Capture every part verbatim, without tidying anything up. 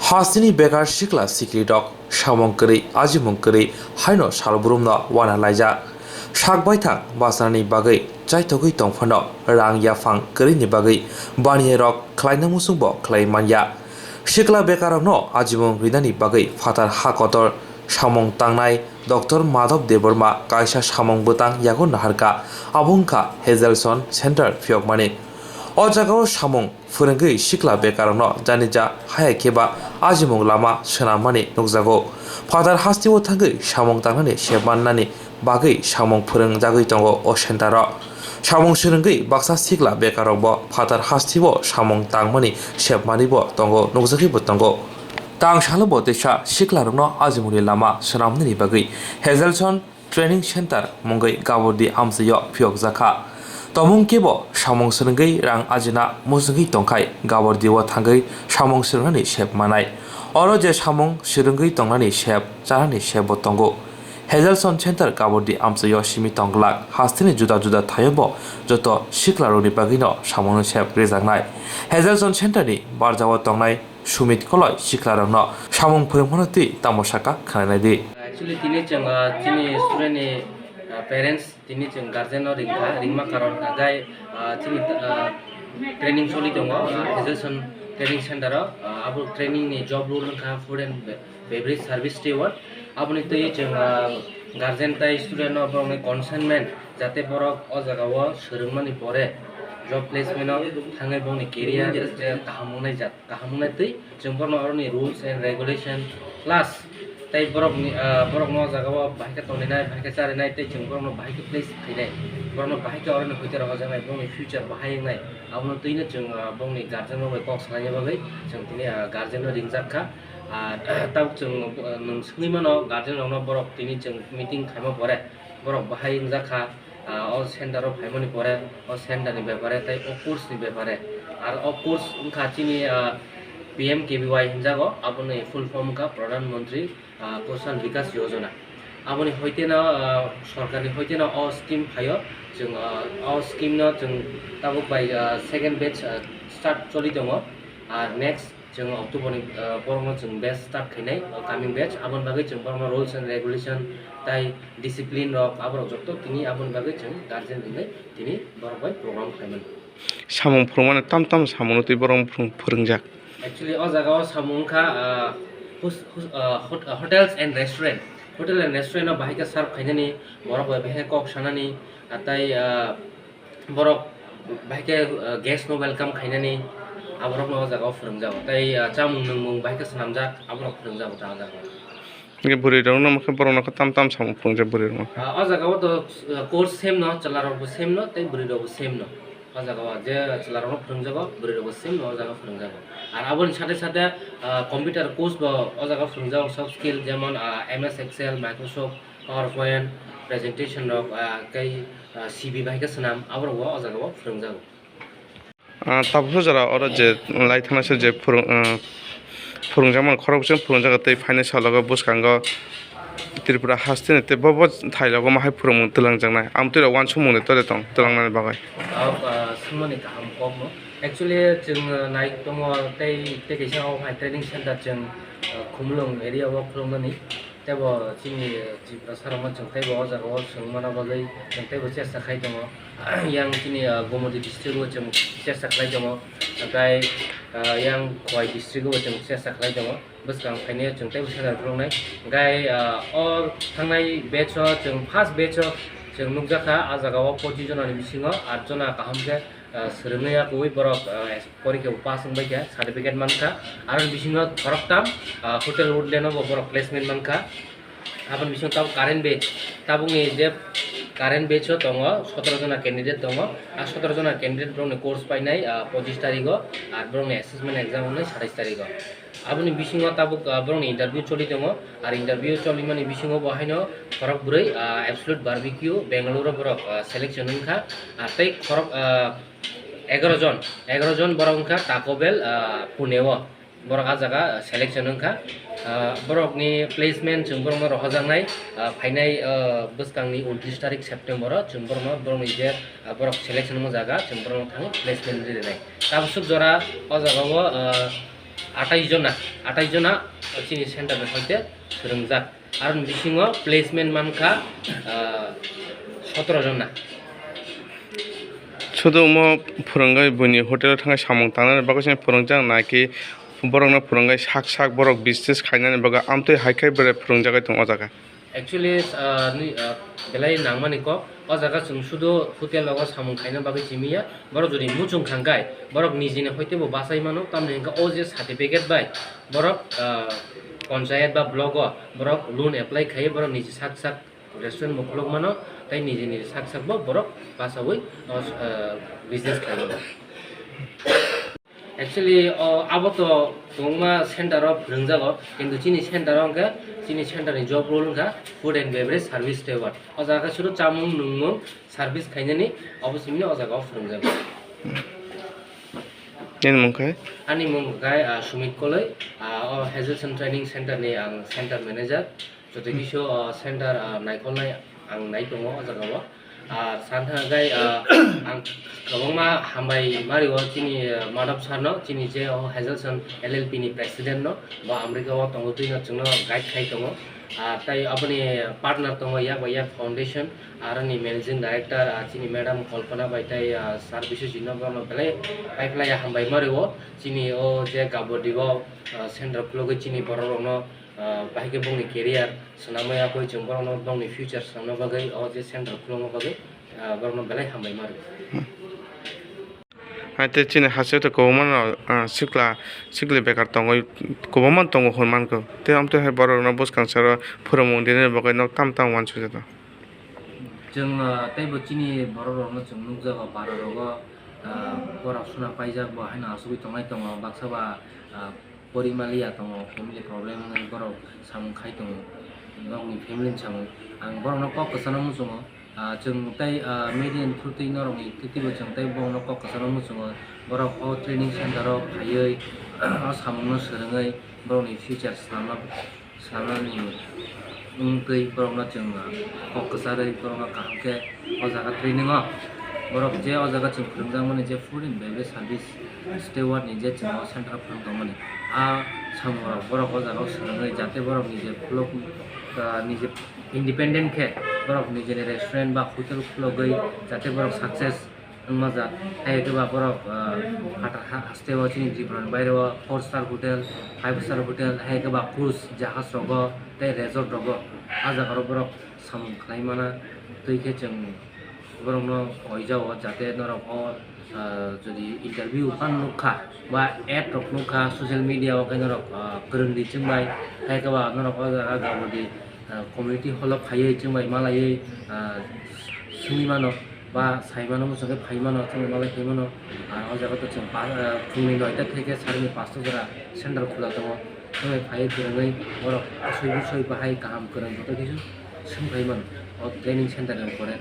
Hasteni bekar sikla sikri rok samung kwrwi ajimung kwrwi haino salbrumno wana laijak. Sak baithang bachanani bagwi chaithogwi tongphano rang yaphang kwrwini bagwi baniyairok khlaina muchungbo khlai manya. Sikla bekarrokno ajimung rinani bagwi phatar ha kotor samung tangnai Doctor Madhav Debbarma kaisa samung bwtang yago naharkha, abo wngkha Hazelson Center phiyokmani. O jagao samung phwrwngwi sikla bekarrokno janija haya kheba ajimung lama swnammani nukjago. Phatar hasteo thangwi samung tangnani sep mannani bagwi samung phwrwngjagwi tongo o center-o. Samung swrwngwi baksa sikla bekarrokbo phatar hasteo samung tangmani sep manwibo tongo, nukjagwibo tongo. Tang salobo teisa siklarokno ajimungni lama swnamnani bagwi Hazelson Training Center mungwi Gabordi amchaio phiyokjakha. Tomung kebo samung swrwngwi rang ajina muchungwi tongkhai Gabordi-o thangwi samung swrwngnani sep manai. Oro je samung swrwngwi tongnani sep, chanani sepbo tongo. Hazelson Center Gabordi amchaio simi tongglak hasteni juda juda thaiobo joto siklarokni bagwino samungni sep rijaknai. Hazelson Center-ni barjao tongnai Sumit Koloi siklarokno samung phwrwngmano twi tamo saka khwnainai di. Actually, tini chwng, ah, chini student ni, ah, parents, tini chwng guardian no ringkha, ringma karon hwnkha gai, ah, chini, ah, training choli tongo, ah, Hazelson Training Center o, ah, abo training ni job role wngkha food and be-, beverage service steward. Aboni twi chwng, ah, guardian tai student no borokni consentment, jate borok o jaga o swrwngmani pore job placement o thangwi bongni career je kaham wngnai jat. Kaham wngnai twi chwng borokno oroni rules and regulation plus tei borokni, ah, borokno o jaga o bahai khe tongrinai, bahai khe charinai tei chwng borokno bahai khe place khainai, borokno bahai khe oroni hoite rohojaknai, borokni future bahai wngnai, abono twino chwng, ah, bongni guardian rok bai kok salaina bagwi chwng tini, ah, guardian no ringjak kha. Ah, tabuk chwng, ah, nwng swngwi mano guardian rokno, borok tini chwng meeting khaima pore borok bahai wngjak kha. Ah, o center o phaimani pore o center ni bepare tei o course ni bepare. Ar o course wngkha chini, ah, P M K V Y hinjago, aboni full form wngkha Pradhan Mantri, ah, Kaushal Vikas Yojana. Aboni hoite no, ah, sorkarni hoite no o scheme phaio, chwng, ah, o scheme no chwng tabuk bai, ah, second batch, ah, start choli tongo. Ar next chwng October ni, ah, borokno chwng batch start khainai, o coming batch. Aboni bagwi chwng borokno rules and regulation tai discipline rok, aborok joto tini aboni bagwi chwng guardian hinwi tini borok bai program khlaimani. Samung phwrwngmani tam tam samungno twi borok phwrwng-, phwrwngjak. Actually, o jaga o samung wngkha, ah, hus-, hus-, ah, hot-, ah, hotels and restaurant. Hotel and restaurant o bahai khe serve khainani, borok bai bahai khe kok sanani, ah, tai, ah, borok bahai khe, ah, guest no welcome khainani, aborokno o jaga o phwrwngjago. Tai, ah, chamung nwngmung bahai khe swnamjak, aborok phwrwngjago ta o jaga o. Hingke bwrwi rok no khe borok no khe tam tam samung phwrwngjak bwrwi rok no khe. Ah, o jaga o to, ah, course same no, chwla rok bo same no, tei bwrwi rok bo same no. O jaga o je chwla rok no phwrwngjago, bwrwi rok bo same no o jaga o phwrwngjago. Ar aboni sate sate, ah, computer course bo o jaga o phwrwngjago, soft skill, jemon, ah, M S Excel, Microsoft, PowerPoint, presentation rok, ah, tei, ah, C V bai khe swnam, aborok bo o jaga o phwrwngjago. Ah, tabukhe jora oro je lai thangnaisa je phwrwng-, ah, phwrwngjakmani khorok bising phwrwngjago tei phainai salogo bwskango Tripura hasteni tei bo, bo thailogo ma hai phwrwngmung twlangjaknai. Amtwi rok uansukmung de tore tong twlangnani bagwi. Ah, ah, swngmani kaham kokno. Actually, chwng, ah, nai tongo tei, tei kaisa o hai training center chwng, ah, Khumulwng area o khuluknani. Teibo chini Tripura sarokno chwng teibo o jaga o swngmana bagwi chwng teibo chesta khai tongo. Yang chini, ah, Gomoti district o chwng chesta khlai tongo, tei, ah, yang Khowai district o chwng chesta khlai tongo. Bwskang phainai chwng teibo sandal phuluknai. Hwnkhe, ah, o thangnai batch o chwng first batch o chwng nukjakha, ah jaga o pochis jona ni bisingo aat jona kaham khe ah, swrwngya kwrwi borok, ah, porikha bo pass wngbaikha, certificate mankha. Aroni bisingo khoroktham, ah, Hotel Woodland o bo borok placement mankha. Aboni bisingo tabuk current batch, tabukni je current batch o tongo sotoro jona candidate tongo. Ah, sotoro jona candidate borokni course painai, ah, pochis tarigo, ar borokni assessment exam wngnai satais tarigo. Aboni bisingo tabuk, ah, borokni interview choli tongo. Ar interview cholimani bisingo bo haino khorok bwrwi, ah, Absolute Barbecue Bengaluru borok, ah, selection wngkha. Ah, tei khorok, ah, egaroh jon, egaroh jon borok wngkha Taco Bell, ah, Pune o. Borok ah jaga, ah, selection wngkha. Ah, borokni placement chwng borokno rohojaknai, ah, phainai, ah, bwskangni untris tarik September o chwng borokno, borokni je, ah, borok selection wngma jaga chwng borokno thang placement rinai. Tabuk swk jora o jaga o, ah, Atais jona, atais jona chini center ni hoite swrwngjak. Aroni bisingo placement mankha, ah, sotoro jona. Sudu omo phwrwngwi buini hotel o thangwi samung tangnani bagwi se phwrwngjak, naki borokno phwrwngwi sak sak borok business khainani bagwi amtwi hai khe bere phwrwngjagwi tongo o jaga? Actually, ah, ni, ah, belai nangmani kok. O jaga chwng sudu hotel rogo samung khaina bagwi simi ya. Borok jodi muchung kha hwnkhe, borok nijini hoite bo bachai mano, tamni hwnkhe o je certificate bai borok, ah, panchayat ba block o borok loan apply khaiwi borok niji sak sak restaurant bo khuluk mano, tei niji niji sak sak bo borok bachaui o, ah, business khlai mano. Actually, o, abo to kwbangma center o phwrwngjago, kintu chini center o hwnkhe, chini center ni job role wngkha food and beverage service steward. O jaga khe suru chamung nungmung service khainani, obo simi o jaga o phwrwngjago. Nini mung khe? Ani mung khe, ah, Sumit Koloi, ah, o Hazelson Training Center ni ang center manager. Joto kisu, ah, center, ah, naikolnai ang nai tongo o jaga o. Ah, san thang khe, ah, ang kwbangma hambai mari o chini, ah, Madhav sir no, chini je o Hazelson L L P ni president no, bo America o tongo twi no chwngno guide khai tongo. Ah, tai aboni partner tongo Yak by Yak Foundation, aroni managing director, ah, chini madam Kalpana bai tai, ah, sir Biswajit no, bono belai pai phlai hambai mari o chini o je Gabodi o, ah, center khulogwi chini borok rok no, ah, bahai khe bongni career swnamwi yakwi chwng borokno bongni future swnamna bagwi o je center khulokna bagwi, ah, borokno belai hambai ma rwo. Hai tei chini haste to kwbangma no, ah, sikla sikli bekar tongwi kwbangma tongo hwn mankho, tei amtwi hai borokno bwskang saro phwrwngmung dinani bagwi nok tam tam uansukjak. Chwng, ah, teibo chini borok rokno chwng nukjago para rogo, ah, borok suna paijak bo haino asugwi tongnai tongo baksa ba, ah, Pori maliya tongo, family problem wngwi borok samung khai tongo, nokni family ni samung. Ang borokno kok kwchangno muchungo, ah, chwng tei, ah, media ni through twi norokni twibo chwng tei borokno kok kwchangno muchungo. Borok o training center o phaiwi o samungno swrwngwi borokni future swnamna, swnamnani wngtwi borokno chwng, ah, kok kwcharwi borokno kaham khe o jaga training o borok je o jaga chwng phwrwngjakmani je food and beverage service steward ni je chwng o center o phwrwng tongmani, a samung rok borok o jaga o swrwngwi jate borok ni je khuluk, ah, ni je independent khe borok ni je restaurant ba hotel khulogwi jate borok success wngma jak. Hai khe ba borok, ah, phatar ha-, haste o chini Tripura ni baire o four star hotel, five star hotel, hai khe ba cruise jahaj rogo tei resort rogo a jaga rok borok samung khlai mana. Twi khe chwng borokno koijao jate norok o, ah, jodi interview phano nukha ba ad rok nukha social media o khe norok, ah, kwrwng di chwng bai, hai khe ba norok o jaga Gabodi, ah, community hall o phaiwi chwng bai malaiwi, ah, swngwi mano ba sai mano muchung khe phai mano chwng bai malai phai mano. Ah, o jaga to chwng pa-, ah, phungni noita thai khe sarni pasta jora center khula tongo, chwng bai phaiwi kwrwngwi borok asoi bwsoi bahai kaham kwrwng joto kisu. Swngphai mano o training center ni pore.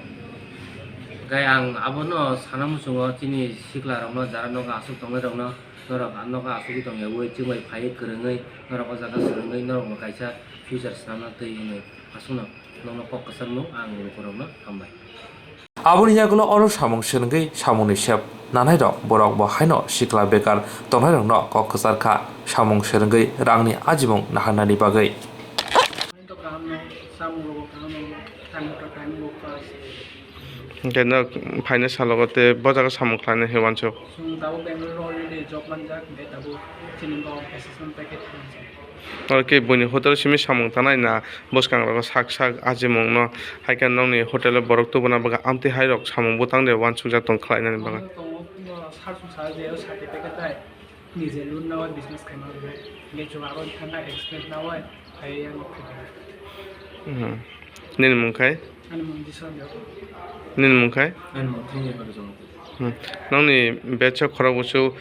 Hwnkhe ang abono sana muchungo chini sikla rokno jara nogo aswk tongnai rokno, norok nogo aswk tong ya ui chwng bai phaiwi kwrwngwi norok o jaga swrwngwi norokno kaisa future swnamna twi hwnwi aswkno nokno kok kwchangmung ang lukurokno hambai. Aboni yagulo oro samung swrwngwi samungni sep nanairok borok bo haino sikla bekar tongnairokno kok kwchar kha samung swrwngwi rangni ajimung naharnani bagwi. Ani to kaham no, samung rogo kaham no, time to time bo pass. Hwnkhe no phaina salogo tei bo jaga samung khlainai hinwi uansuk. Chwng tabuk Bangalore o already job manjak, hwnkhe tabuk chini bo assessment package manjak. Oro khe buini hotel simi samung tanai na bwskangrogo sak sak ajimungno hai khe nokni hotel o borok tubuna bagwi amtwi hai rok samung bwtang de uansukjak tong khlainani bagwi. Tongo, tongo, sar sung sar je o certificate tai. Nije loan nawai business khaima rwnai. Hingke chwng aro thangkha experience nawai phai yang khaikha. Mhm. Nini mung khai? Ani mung Jison Deo. Nini mung khai? Ani mung Thangya Horijon. Hmm. Nongni batch o khorok busu,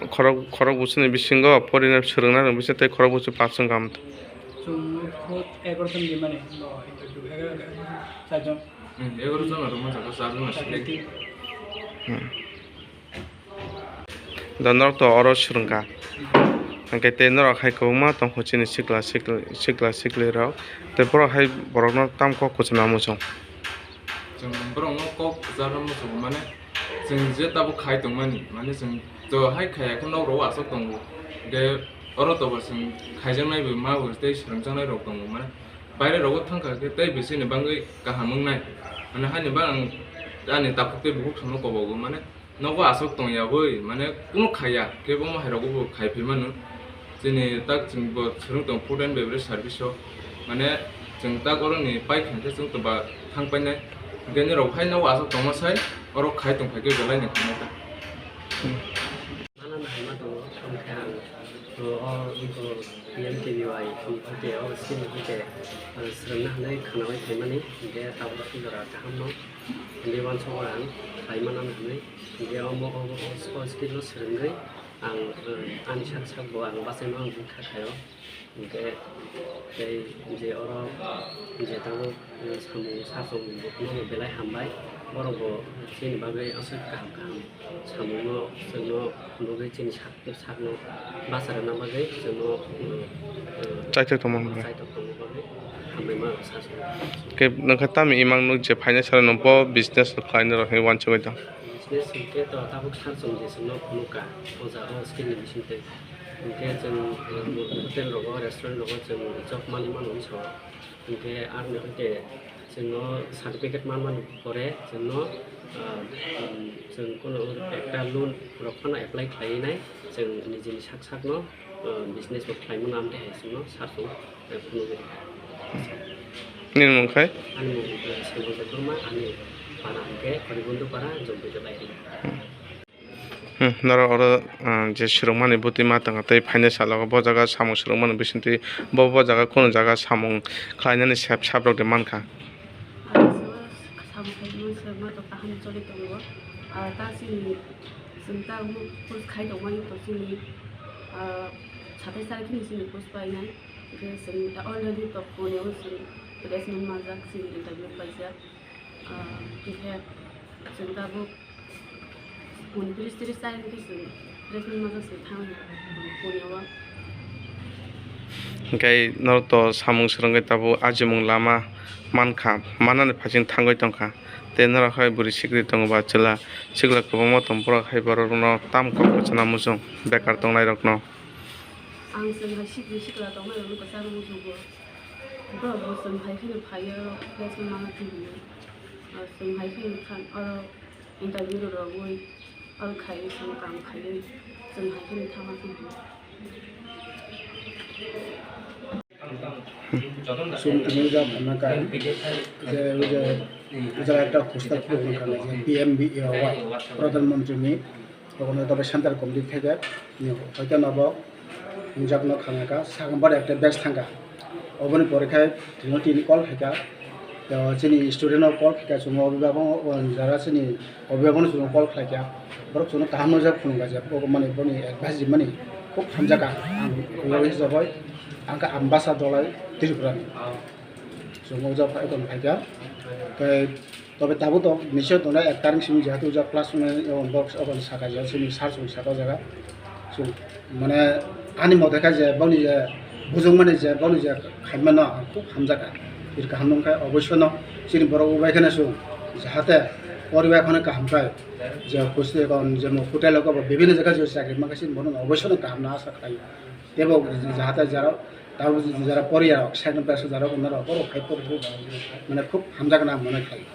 khorok, khorok busuni bisingo porina swrwngna rwng bisa tei khorok busu pass wngkha. Chwng khud egarojon rimani, no, interview egarojon, charjon. Hmm, egarojon aro ma jaga charjon aswk. Hmm. Da norok to oro swrwngkha. Hwnkhe tei norok hai kwbangma tongkho chini sikla, sikla, sikla, sikli rok. Tei borok hai borokno tam kok kwchwna muchung. Chwng borokno kok kwcharo muchungo, mane chwng je tabuk khai tongmani, mane chwng to hai khaiya khe nok rogo aswk tongo. Hwnkhe Oro tobo chwng khaijaknai bai ma bo tei swrwngjaknai rok tongo, mane baire rogo thangkha khe tei bisini bagwi kaham wngnai. Mane haini bagwi ang ani takhuk tei bukhuk samno kobogo, mane nogo aswk tongya bai, mane kunu khaiya khe omo hai rogo bo khai phi mano. Chini tak chwng bo swrwng tong food and beverage service o, mane chwng tak oro ni pai kha khe chwng toba thang painai. Hwnkhe norok hai nogo aswk tongma sai oro khai tong phai khe belai ni khainai ta. Manana hai ma tongo, hwnkhe ang, o, o, o, P M K V Y ni hoite, o scheme ni hoite, ah, swrwngna hinwi khwnawi phaimani, hwnkhe tabuk jora kaham no, hwnkhe uansukgo ang, khlai manana hinwi, hwnkhe omo, o, o, o scheme no swrwngwi ang, ah, ani sak sak bo ang bachaima wngkha khaio. Hwnkhe tei je oro je tabuk, eh, samung sachung rokno belai hambai, borok bo chini bagwi aswk kaham kaham samungno chwngno phunugwi chini sak, sakno bacha rwna bagwi chwngno, eh, eh, chaitok tongma bagwi. Chaitok tongma bagwi hambai ma sachung. Khe nokha tamo imang nuk je phaina salo no bo business khlaina rok hinwi uansugwi tong. Business hinkhe to tabuk sachung je chwngno phunukha o jaga o skill ni bisingtwi. Hinkhe chwng, eh, hotel rogo, restaurant rogo chwng job mani mano hinwi sao. Hinkhe aroni hoite chwngno certificate manmani pore chwngno, ah, um, chwng kono ekta loan rok phano apply khlaiwi nai, chwng nijini sak sakno, ah, business bo khlaimano amtwi hai chwngno sachung, eh, phunugwi rikha. Nini mung khai? Ani mung, eh, Saimanjak Dharma, ani para hinkhe Horibondo para, Jompuija Bairi. Hmm, norok oro, ah, je swrwngmani bwtwi ma tongkha tei phainai salo bo jaga samung swrwngmani bisingtwi bo, bo jaga kunu jaga samung khlainani sep sap rok de mankha. Ah, samung khlaimani sep ma to kaham choli tongo. Ah, ta chini, chwng ta omo post khai tongmani to chini, ah, satais tarikh ni chini post painai. Hwnkhe chwng ta already to phone o chwng placement manjak, chini interview paijak. Ah, hwnkhe chwng tabuk Pun tris tris tarik khe chwng dressing masa se thang ya, Pune o. Hwnkhe norok to samung swrwngwi tabuk ajimung lama mankha, manani phaising thangwi tongkha. Tei norok hai bwrwi sikri tongo ba chwla, sikla kwbangma tong borok hai borokno tam kok kwchana muchung bekar tongnairokno. Ang chwng hai sikri sikla tongnairokno kwcharo muchungo. Borok bo chwng hai kheno phaiwi dressing masa thang ya. Chwng hai kheno thang oro. Interview rwrwgwi, aro khaiwi, chwng kam khaiwi, chwng hai kheno thangma tongkha. Chwng tini jab hwnna kha, je, je, je ekta poster phuru hwnna kha, je P M V A Y, Pradhan Mantri ni, obono tabe center committee theke, ni hoite nobo Hingjak no khangkha, sakang bar ekta batch thangkha. Oboni pore khe tini, tini call khaikha. To chini student no call khaikha, chwng obhibhak o, o jara chini obhibhak no chwng call khlaikha. Borok chwngno kaham nojak phunukha je, bo mani boni advice rimani khub hamjakha. Ang, ang hisab bai, ang khe Ambasa Dolai Tripura ni. Chwng o jab phai tong khaikha. Tei Tobe tabuk to misi tongnai ek tarik simi jehetu jak class wngnai, o box o saka je simi sar song saka o jaga. So, mane ani mote khe je boni je bujung mani je boni je khaimano ang khub hamjakha. Ir kaham nung khe oboisyo no chini borok ubai kheno chwng jahate poribai kheno kaham khai je kusti kon je mo hotel ko bibhinno jaga je chakri mankha chini borok oboisyo no kaham no asa khlai. Tebo jahate jara Tabuk jara poriya rok, second class jara rok, norok borok hai pori pori mane khub hamjakna mone khai.